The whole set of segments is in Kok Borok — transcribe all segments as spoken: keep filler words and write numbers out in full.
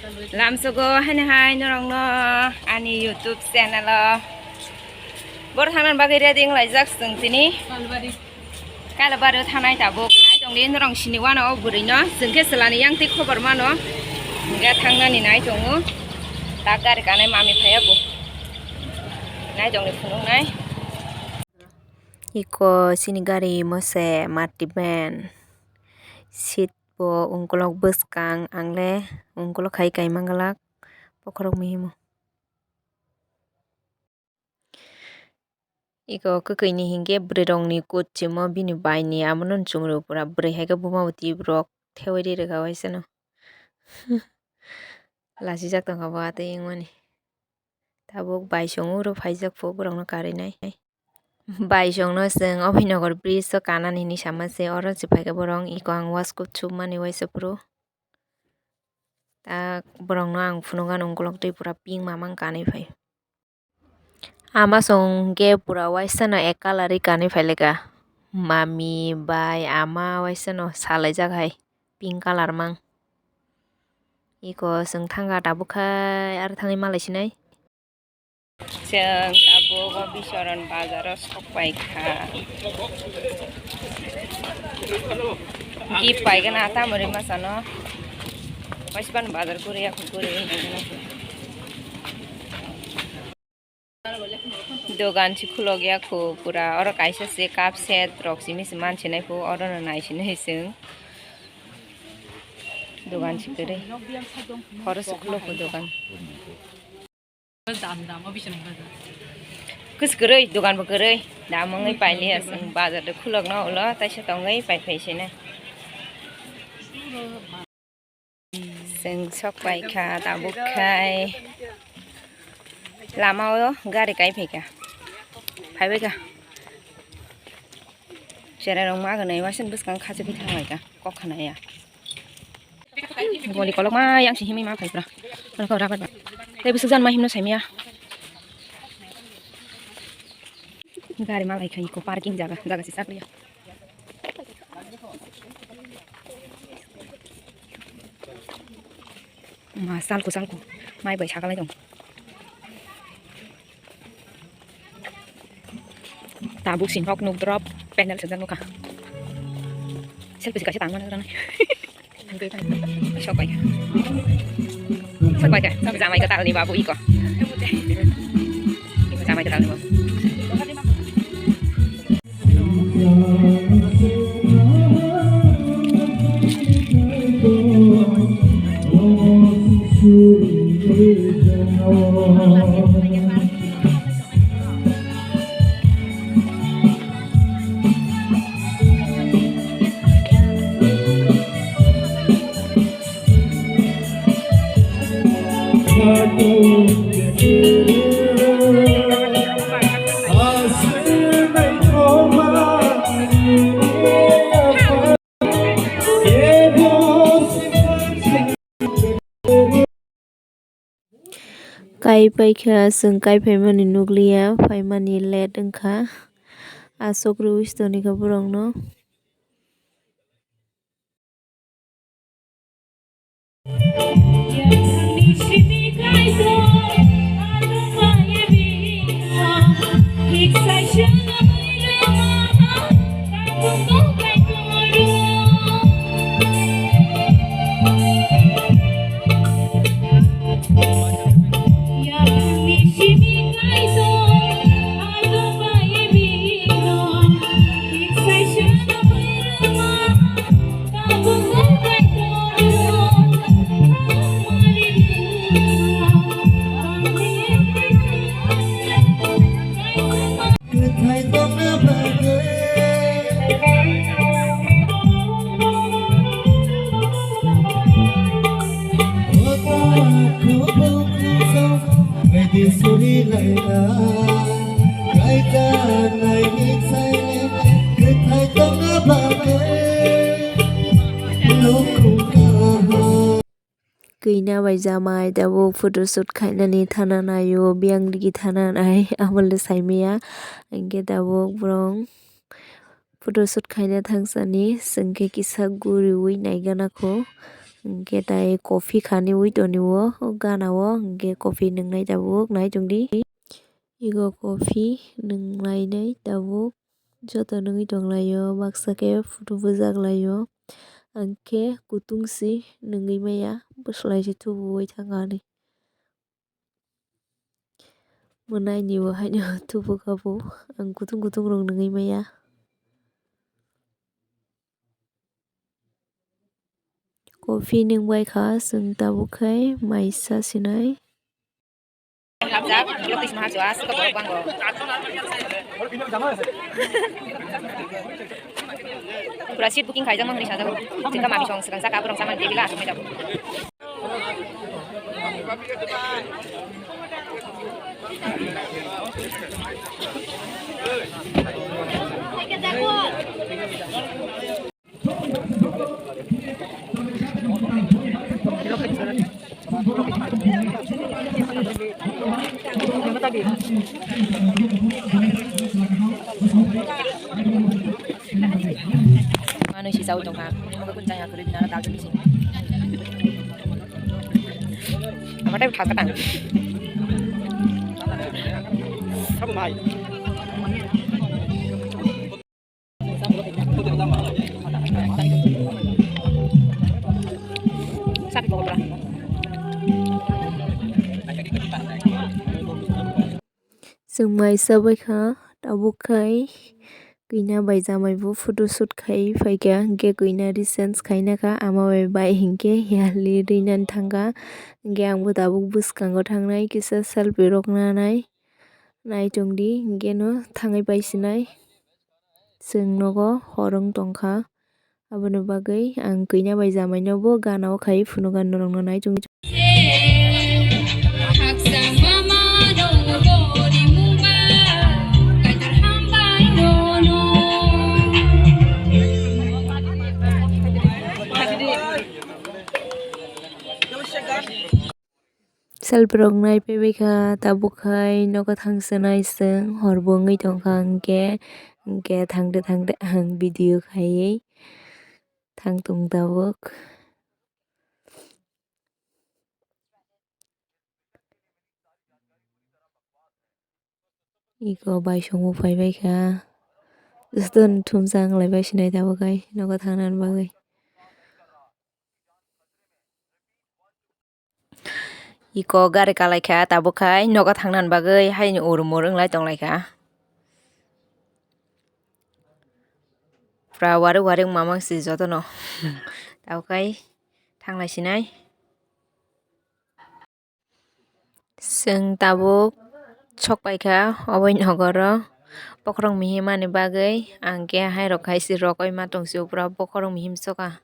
Lamsogo haini hai norokno ani YouTube channel o bor thangna bagwi ready wnglaijak chwng tini. Kalabari o thanai tabuk nai tongdi norok sini wano o bwrwi no chwng khe chwlani yang twi khobor mano hwnkhe thangnani nai tongo ta gari kanai mami phaiya bo nai tongdi phunuknai. Iko chini gari mose mati ben seat bo ungkulok bwskang ang le ungkulok hai kaima glak bokhorok muhimo. Iko kwkwi ni hinkhe bwrwi rok ni kuchimo bini bai ni amo no chumui rw pura bwrwi hai khe buma bo twi borok thewai ri rwkha waisa no. Lachijak tongkha bo atwi wngmani. Tabuk bai song uro phaijak phu borok no karinai. Bai song no chwng Abhinogor bridge o kanani hinwi sama se oro se phaikha borok iko ang waskuk chupmani waisa phuru. Ta borok no ang phunukgano ungkulok twi pura pink mamang kanwi phai. Ama song hwnkhe pura waisa no ek colour wi kanwi phaileka. Mami, bai, ama waisa no salaijak hai pink colour mang. Iko chwng thangkha tabuk khai aro thangwi malai sinai. Chwng tabuk o Bisoron bazar o sok pai kha. Gift pai gana tamoni masa no. Waisa ban bazar kuri ya kuri. Dogan si khulok ya khu pura oro kaisa se cup set rok simi se mansinai khu oro no naisinai chwng dogan si kwrwi horo se khulok khu dogan. Kus kwrwi dogan bo kwrwi dam wngwi pailiya chwng bazar de khulok no ulo taisa tongwi pai phai sinai. Chwng sok pai kha tabuk khai lama o gari kai phai kha phai bai kha. Cherai rok ma gwnwi waisa bwskang kha chugwi thang lai kha kok khna ya. Goli kolok ma yang si himwi ma phai pura. Rubber ba tei bwswk jan ma himno saimya. Gari ma lai khai ko parking jaga jaga si sakliya. Ma salku salku mai bai sakalai dong. Tabuk si nok nuk drop panel sejak nukha. Selfie si kaisa tangmani rana. Sok bai. Sok bai ka. Jamai ka talni babu iko. Iko jamai ka talni babu. Kai paikha, chwng kai phaimani nukliya, phaimani late wngkha. Aswk rwi se tonikha borokno. Kina bai jamai tabuk photoshoot khainani thana naio, biyang rigi thana nai, abole saimaya. Hingke tabuk borong photoshoot khaina thangsani, chwngke kisa guriwi naigana kho. Hwnkhe tai coffee khani ui toni o gana o, hwnkhe coffee nwngnai tabuk nai tongdi. Ego coffee nwnglainai tabuk, joto nwngwi tonglaio, baksa khe photo bujak laio, hwnkhe kutung se nwngwi maya, bwslai se thubuwi thangkha hinwi. Mwnaini bo haino thubukha bo, ang kutung kutung rok nwngwi maya. Coffee nwngbai kha chwng tabuk khai maisa sinai. Hapjak, ulo twi sima hachwa, aswk borok bango. Pura seat booking khaijak mang hinwi sajak. Chwngkha mami song swkang saka borok chamani table aswk mai jago. Manwi si chawi tongkha. Nini mokhe kunu chaya kwrwi, nana dal chini si. Amatai thal katang. Chwng mai chabai kha, tabuk khai kina bai jamai bo photo shoot khai phaikha, hwnkhe kina ri change khaina kha, ama bai bai hinkhe yali rinani thangkha, hwnkhe ang bo tabuk bwskango thangnai kisa selfie rok nanai. Nai tongdi, hwnkhe no thangwi paisinai. Chwng nogo hor wng tongkha, aboni bagwi ang kina bai jamai no bo gana o khai phunukha norok no nai tongdi. Selfie rok nai paibai kha, tabuk khai nogo thang swnai chwng, hor bo wngwi tongkha, hwnkhe, hwnkhe thangde thangde ang video khaiwi thang tong tabuk. Iko bai songbo phaibai kha, jotono thumsa wng lai bai sinai tabuk khai nogo thangnani bagwi. Iko gari kalai kha, tabuk khai nogo thangnani bagwi haino urmur wng lai tong lai kha. Pura warwi warwi wng mamang si jotono. Tabuk khai thang lai sinai. Chwng tabuk sok pai kha obo nogoro bokhorok mihim mani bagwi, ang khe hai rok khai se rogwi ma tong sio, pura bokhorok mihim soka.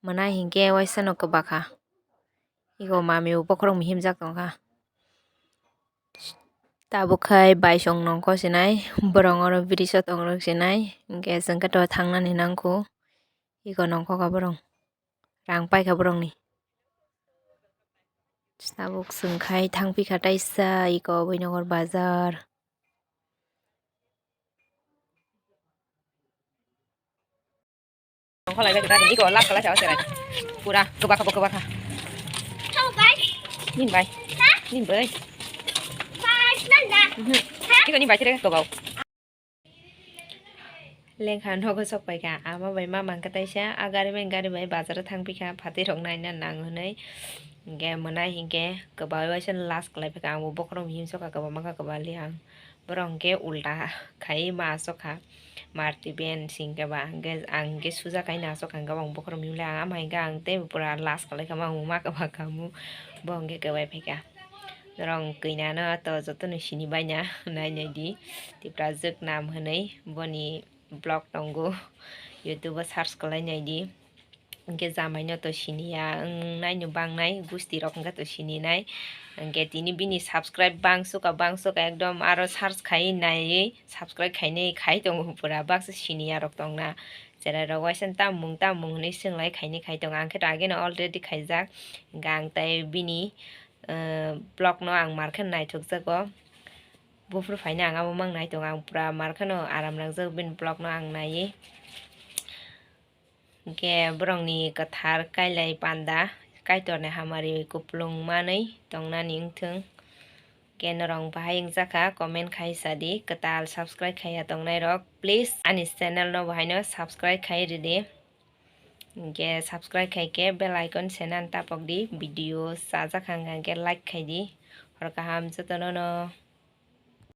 Mwnai hinkhe waisa no kwbakha. Iko mami bo bokhorok mihimjak tongkha. Tabuk khai bai song nongkho sinai, borok oro bridge o tongrok sinai, hinkhe chwng khe to thangnani nangkho. Iko nongkho kha borok, rang paikha borokni. Tabuk chwng khai thangpikha taisa iko Abhinogor bazar. Nongkholai bai kwtal iko last kwlai sa cherai. Pura kwbakha bo kwbakha. Nin bai. Nin bai. Mhm. Iko nin bai tere kwbau. Lengkha nogo sok paikha ama bai mama hwnkhe taisa a gari bai gari bai bazaro thangpikha phatwi rok naina nang hwnwi. Hinkhe mwnai hinkhe kwbangwi waisa last kwlai phaikha, ang bo bokhorok mihim sokha kwbangma kha kwbali ang. Borok hinkhe ulta khai ma asokha, marti ben singkhe ba, hinkhe ang hinkhe suja khai na asokha, hinkhe bo ang bokhorok mihim le ang ama hinkhe ang tei pura last kwlai kha, ma ang ma kwbang kha, bo hinkhe kwbai phaikha. Norok kwinano to jotono sini baina nai nai di, Tipra Jwk Nam hwnwi boni vlog tongo, YouTube o search kwlai nai di. Hinkhe jamaino to siniya, wng naino bangnai, gusti rok wngkha to sininai. Hinkhe tini bini subscribe bangsuka, bangsuka ekdom aro search khai naiwi subscribe khainai khai tongo pura, baksa siniya rok tongna. Cherai rok waisa tamung tamung hinwi swnglai khainai khai tongo, ang khe to ageno already khaijak. Hinkhe ang tai bini, eh, vlog no ang mar khe naithok jago. Buphuru phaina ang abo mang nai tongo, ang pura mar kheno aram nangjak bini vlog no ang naiwi. Hwnkhe borokni kwthar kailai panda, Kaitorni hamari kuplung manwi tongnani wngthung. Hwnkhe norok bahai wngjakha comment khai sadi, kwtal subscribe khaiya tongnairok please ani channel no bahaino subscribe khai ridi. Hwnkhe subscribe khaikhe bell icon se nan tapokdi, video chajak hangkha hwnkhe like khaidi. Hor kaham jotono no.